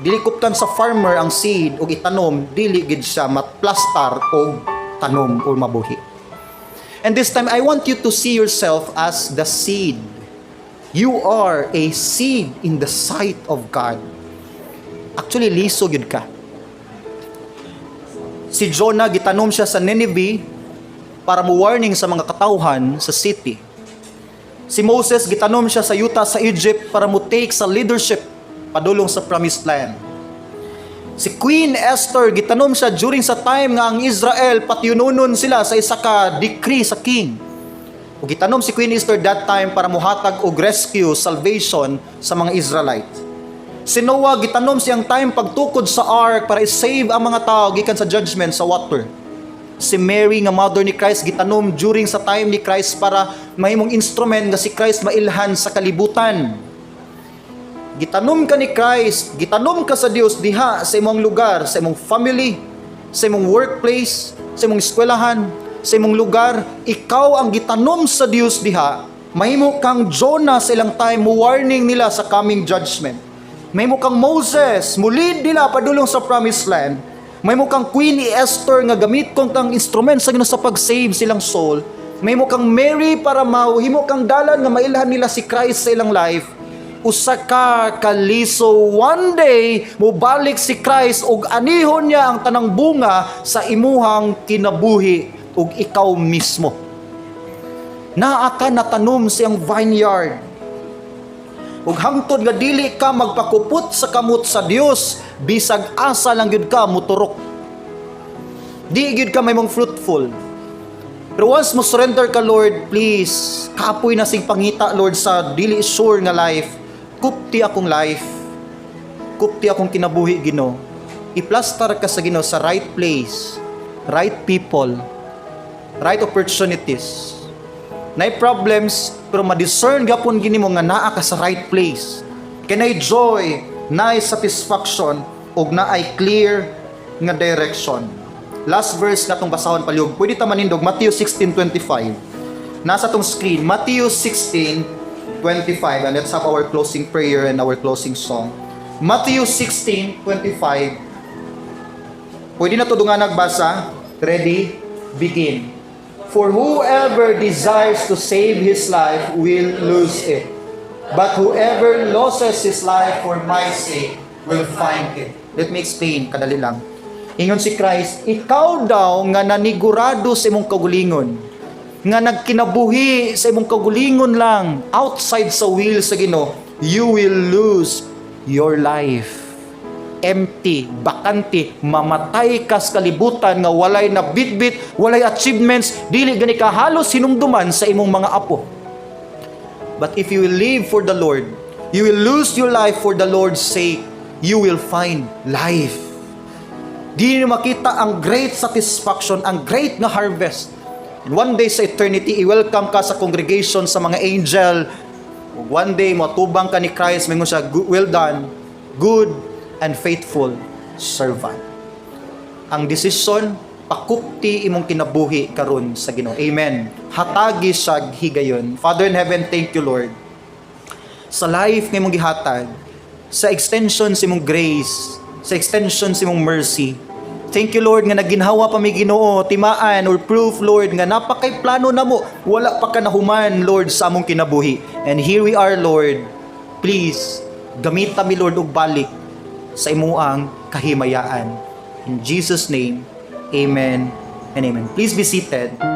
Dili kuptan sa farmer ang seed ug itanom, dili gid siya matplastar og tanom or mabuhi. And this time, I want you to see yourself as the seed. You are a seed in the sight of God. Actually, liso gyud ka. Si Jonah, gitanom siya sa Nineveh para mo warning sa mga katawhan sa city. Si Moses, gitanom siya sa yuta sa Egypt para mo take sa leadership padulong sa promised land. Si Queen Esther, gitanom siya during sa time nga ang Israel patyunonon sila sa isa ka decree sa king. Ug gitanom si Queen Esther that time para muhatag og rescue, salvation sa mga Israelite. Si Noah, gitanom siyang time pagtukod sa ark para i-save ang mga tao gikan sa judgment sa water. Si Mary nga mother ni Christ, gitanom during sa time ni Christ para mahimong instrument nga si Christ mailhan sa kalibutan. Gitanom ka ni Christ, gitanom ka sa Dios diha sa imong lugar, sa imong family, sa imong workplace, sa imong eskwelahan, sa imong lugar, ikaw ang gitanom sa Dios diha. Mahimo kang Jonah sa ilang time, mo warning nila sa coming judgment. Mahimo kang Moses, mo lead nila padulong sa promised land. Mahimo kang Queen Esther nga gamiton kang instrument sa Ginoo sa pag-save silang soul. Mahimo kang Mary para mahimo kang dalan nga mailhan nila si Christ sa ilang life. Usa ka kaliso, one day mobalik si Christ ug anihon niya ang tanang bunga sa imuhang kinabuhi ug ikaw mismo. Naa ka natanom sa iyang vineyard. Ug hangtod nga dili ka magpakupot sa kamot sa Dios, bisag asa lang gyud ka muturok. Di gyud ka mahimong fruitful. Pero once mo surrender ka, "Lord, please, kapoy na sig pangita, Lord, sa dili sure nga life. Kupti akong life. Kupti akong kinabuhi, Ginoo." Iplastar ka sa Ginoo sa right place, right people, right opportunities. Nay problems, pero ma-discern gapon gini mo nga naa ka sa right place. Kay naay joy, naay satisfaction, ug naay clear nga direction. Last verse na tong basahon palihog. Pwede ta manindog, Matthew 16:25. Nasa tong screen, Matthew 16:25. And let's have our closing prayer and our closing song. Matthew 16:25. Pwede na to dungan nagbasa. Ready? Begin. "For whoever desires to save his life will lose it. But whoever loses his life for my sake will find it." Let me explain, kadali lang. Ingon si Christ, ikaw daw nga nanigurado sa imong kaugalingon, nga nagkinabuhi sa imong kaugalingon lang, outside sa will sa Ginoo, you will lose your life. Empty, bakante, mamatay ka sa kalibutan nga walay na bitbit, walay achievements, dili gani ka halos hinumduman sa imong mga apo. But if you will live for the Lord, you will lose your life for the Lord's sake, you will find life. Di niyo makita ang great satisfaction, ang great nga harvest. And one day sa eternity, i-welcome ka sa congregation sa mga angel. One day, matubang ka ni Christ, mingon siya, "Well done, good and faithful servant." Ang desisyon, pakupti imong kinabuhi karon sa Ginoo. Amen. Hatagi siya higayon. Father in heaven, thank you, Lord. Sa life nga imong gihatag, sa extension sa imong grace, sa extension sa imong mercy. Thank you, Lord, nga naginhawa pa mi, Ginoo, timaan or proof, Lord, nga napakay plano namo, wala pa ka nahuman, Lord, sa among kinabuhi. And here we are, Lord. Please, gamita mi, Lord, og balik sa imuang kahimayaan. In Jesus' name, amen and amen. Please be seated.